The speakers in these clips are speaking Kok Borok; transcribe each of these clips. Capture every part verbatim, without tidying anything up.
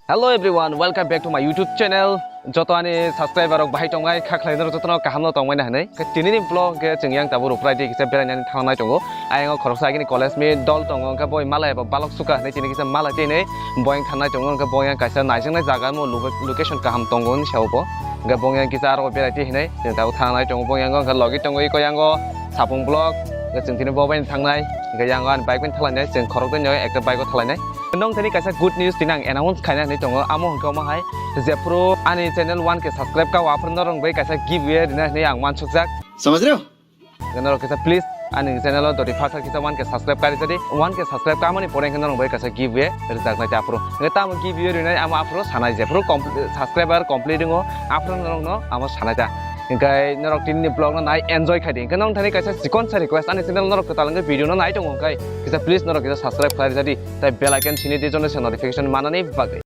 Hello everyone, welcome back to my YouTube channel. Joto ani subscriber rok bahai tongnai, kha khlai norok jotono kaham no tongmani hinwi. Khe tini ni vlog khe chwng yang tabuk ruprai di kisa berainani thangnai tongo. Ayang o khoroksa agini college ni dol tongo, hwnkhe boi malai bo balok suka hinwi tini kisa malai tini boyang thangnai tongo, hwnkhe boyang kaisa naijaknai jaga mo lo-, location kaham tongo hinwi sao bo. Hwnkhe boyang kisa aro berai di hinwi chwng tabuk thangnai tongo. Boyang hwnkhe logi tongo iko yang o sapung vlog, hwnkhe chwng tini bo bai thangnai, hwnkhe yang o ani bike bai thalainai, chwng khorok dui no ekta bike o thalainai. Nong thani kaisa good news tini ang announce khaina hinwi tongo, amo hwnkhe omo hai, jephuru ani channel one K subscribe ka, aphuru norok bai kaisa giveaway rina hinwi ang mansukjak. Samajh rahe ho? Norok kisa please ani channel o doti phasa kisa one K subscribe ka rijadi, one K subscribe ka mani pore hwnkhe norok bai kaisa giveaway rijaknai ta aphuru. Hwnkhe tamo giveaway rinai amo aphuru sanai, jephuru compl-, subscriber complete wngo aphuru norokno amo sanai ta. Hwnkhe norok tini ni vlog no nai enjoy khai di. Hwnkhe nong thani kaisa chikon sa request, ani channel norok kwtal hwnkhe video no nai tongo hwnkhe kisa please norok kisa subscribe khlai rijadi, tai bell icon sini di, jono se notification manani bagwi.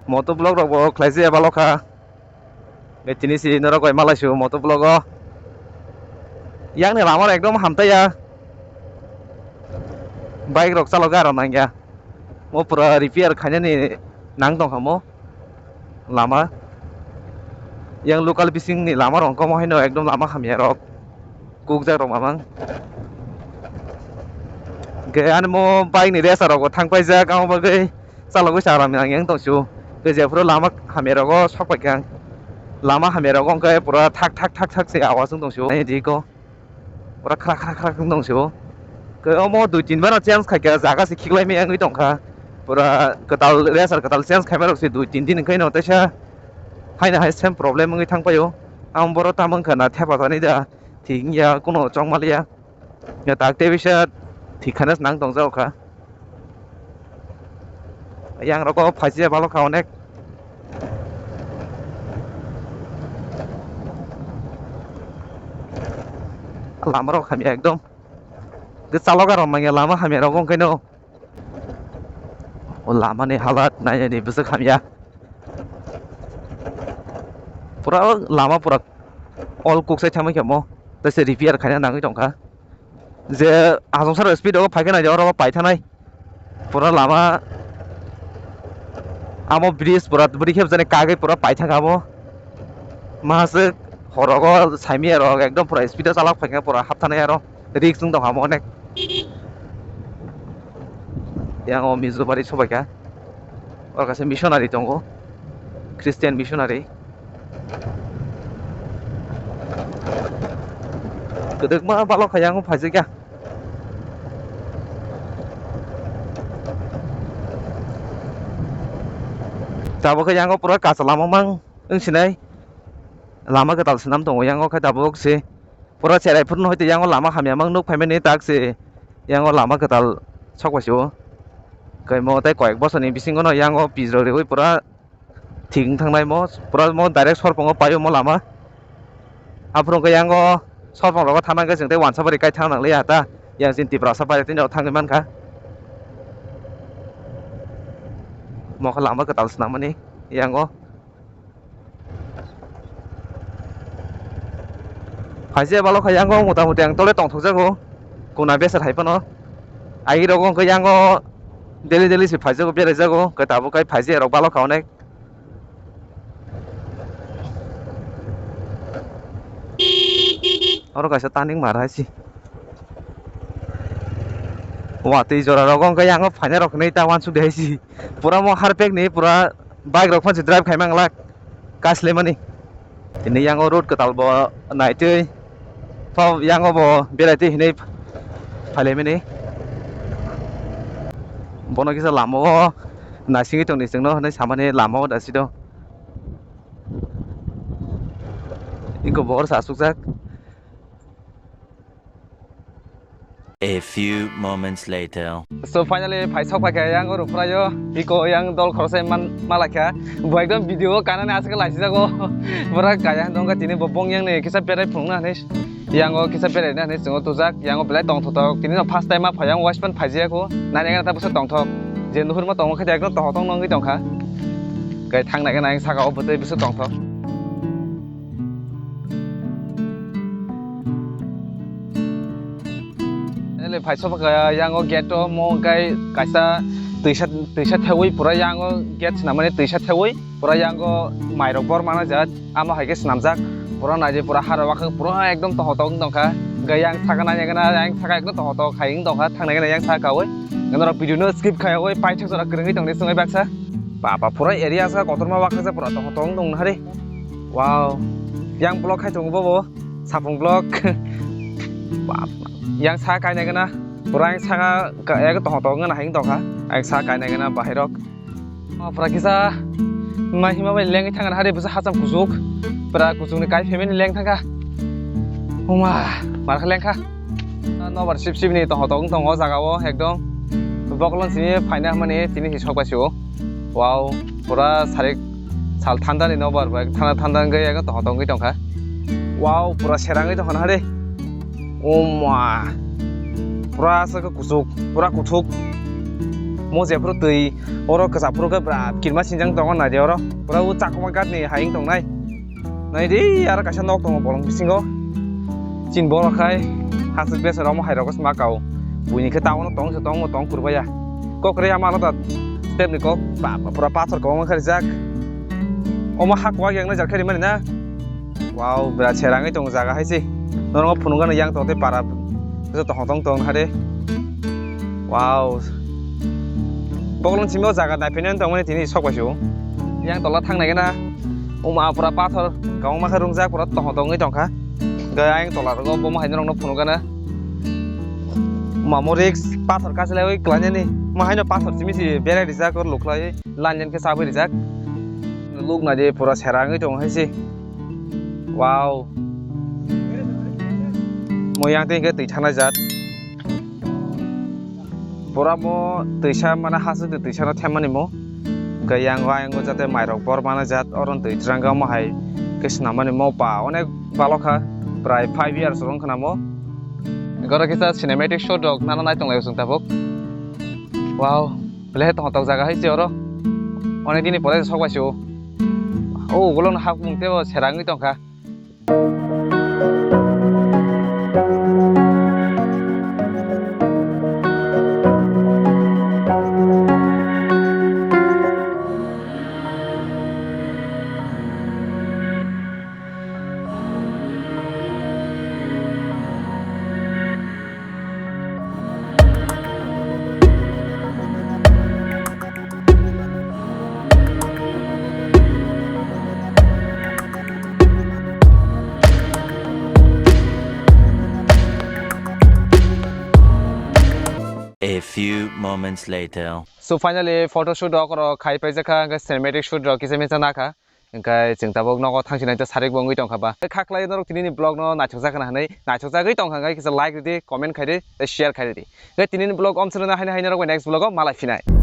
Moto vlog rok bo khlai se balo kha. Be tini si norok bai malai su moto vlog o. Yang ni lama rok ekdom hamtai ya. Bike rok chalogo aro nang ya. Mo pura repair khainani nang tong kha mo. Lama. Yang local bising ni lama rok wngkha mo haino ekdom lama hamya rok. Kukjak rok mamang. Hwnkhe ani mo bike ni racer rok bo thang paijak, amo bagwi chalogwi se aram yang yang tong sio. Hwnkhe jephuru lama hamya rogo sok paikha ang. Lama hamya rogo hwnkhe pura thak thak thak thak se awas wng tong sio. Naidi ko. Pura khra khra khra wng tong sio. Hwnkhe omo dui tin bar change khaikha, jaga se khiklai maya wngwi tongkha. Pura kwtal racer kwtal change khaima rok se dui tin din hwnkhe no teisa haino hai same problem wngwi thang paio. Ang boro tamo wngkha na thepa tani da. Thik wngya, kuno chong maliya. Ya tak tei bisa thik khana se nang tong jao kha. Yang rok o phaisi ya balo kha onek. Lama rok hamya ekdom. Ge chaloga rok manya lama hamya rok wngkhe no. O lama ni halat nai nai ni bwswk hamya. Pura lama pura all kuk sai thamai khe mo. Tei se repair khaina nangwi tongkha. Je asong sar speed o phaikhe nai oro paithanai. Pura lama amo bridge pura bwrwi khe jani kagwi pura paithang amo. Mahaswk horogo saimaya rok ekdom pura speed o chalak phaikha pura hapthanai aro. Risk wng tong kha omo onek. Yang o Mizo bari sobaikha. Oro kaisa missionary tongo. Christian missionary. Kwdwkma balok kha yang o phaijak ya. Tabuk khe yang o pura kacha lama mang wng sinai. Lama kwtal swnam tongo yang o khe tabuk se. Pura cherai phuru no hoite yang o lama hamya mang nuk phaimani tak se yang o lama kwtal sok bai se o. Kaimo tei koyek bosor ni bisingo no yang o pis rok riui pura thik wng thangnai mo, pura mo direct sorpongo paio mo lama. Aphuru hwnkhe yang o sorpong rogo thangna hwnkhe chwng tei wansa bari kai thang nang liya ta, yang chini Tiprasa bari tini rok thangwi mankha. Mo khe lama kwtal swnam mani yang o. Phaise balo kha yango mota moti ang tole tongthok jago. Kuna besa hai phano. Ai rogo hwnkhe yango daily daily se phaijago, beraijago. Khe tabuk kai phaise rok balo kha onek. Oro kaisa turning mar hai si. Watwi jora rogo hwnkhe yango phaina rok hinwi ta uansuk de hai si. Pura mo harpek ni pura bike rok phano se drive khai manglak. Kaslemani. Tini yango road kwtal bo naitwi. Pha yango bo beraitwi hinwi phailaimani. Bono kisa lama o naisingwi tongdi chwngno hinwi samani lama o dasido. Iko bo oro se achukjak. A few moments later. So finally phaisok paikha yang oro phrayo iko yang dol khoroksa man malaikha bo ekdom video o kanani aswk laisijago pura kaya dongkha tini bo bong yang ni kisa berai phunukna hinwi yang o kisa berai na hinwi chwng o tujak yang o belai tongthok tok tini no first time ma phai yang waispan phaijaya kho nani ang ta bwswk tongthok je nuhur ma tongo khe ekdom tongthok tong nongwi tongkha kai thang nai nai saka o bwtwi bwswk tongthok. Finally, Phai soba ka yang o gate o mo kai kaisa twisa, twisa thewi pura yang o gate swnamani twisa thewi pura yang o mairok bor mana jat. Amo hai khe swnamjak. Pura naidi pura haro wakha pura ekdom tongthok wng tongkha. Hwnkhe yang saka naina gana yang saka ekdom tongthok hai wng tongkha thangnai gana yang saka kawi. Norok video no skip khaiwi paithak jora kwrwngwi tongdi swngwi baksa. Baba pura area sa kotorma wakha sa pura tongthok wng tong nahari. Wow. Yang block khai tongo bobo. Sapung block. Baba. Yang sa kainai gana. Pura yang saka ka-, ekdom tongthok wng nahai wng tongkha. Yang sa kainai gana bahairok. Ma pura kisa mai hima bai lengwi thangna hari busa hacham kuchuk. Pura kuchukni kai family leng thangkha. Huma, mar kha lengkha. Nobar sip sip ni tongthok wng tongo o jaga o ekdom. Bokolon simi phaina hwnmani tini hi sok bai sio. Wow, pura sarik sal thanda ni nobar bai thanda thanda wngwi ekdom tongthok wngwi tongkha. Wow, pura serangwi tongkha na hari. Oma. Pura aswk khe kuchuk, pura kuthuk. Mo jephuru twi, oro kwchak phuru khe bra kirma sinjak tongo naidi oro. Pura o chakma gatni hai wng tongnai. Naidi aro kaisa nok tongo bolong bisingo. Chin borok khai haswk besa rok omo hai rok sma kao. Buini khe taono tong se tong tong kurbaya. Kok re ama alada step ni kok ba ba pura pathor kwbangma khe rijak. Omo hak wa yang nai jak khe rimani na. Wow, bera serangwi tongo jaga hai se. Norok phunukgano yang tong tei para joto hotong tong hade. Wow. Bokolon simi o jaga naiphainani tongmani tini sok bai se o. Yang tola thangnai gana. Oma pura pathor kwbangma khe rungjak pura tong tongwi tongkha. Hwnkhe ayang tola rogo bomo hai norokno phunukgana. Mamo risk pathor kasilaiwi kwlainani. Mo haino pathor simi se berai rijak o luklaiwi. Line line khe chabwi rijak. Luk naidi pura serangwi tongo hai se. Wow. Mo yang tei hwnkhe twi thangnai jat. Pura mo twisa mane hasuk twi twisano themmani mo. Hwnkhe yang o ayang o jate mairok bor mana jat oro twi twrang omo hai khe swnam mani mo pa onek balokha prai five years rok wngkha na mo. Goro kisa cinematic shot rok nana nai tong lai chwng tabuk. Wow. Belai tongthok jaga hai se oro. Onek dini pore sok bai se o. O ugulo no hapung tebo serangwi tongkha. A few moments later. So finally photoshoot rok oro khai paijak kha, hwnkhe cinematic shoot rok kisa misa nakha. Hwnkhe chwng tabuk nogo thangsinai ta sarik bo wngwi tongkha ba. Khaklai norok tinini vlog no naithokjak khna hwnwi, naithokjagwi tongkha hwnkhe kisa like ridi, comment khaidi, tei share khaidi. Hwnkhe tinini vlog omswrwngno haino haino rok bai next vlog o malai phinai.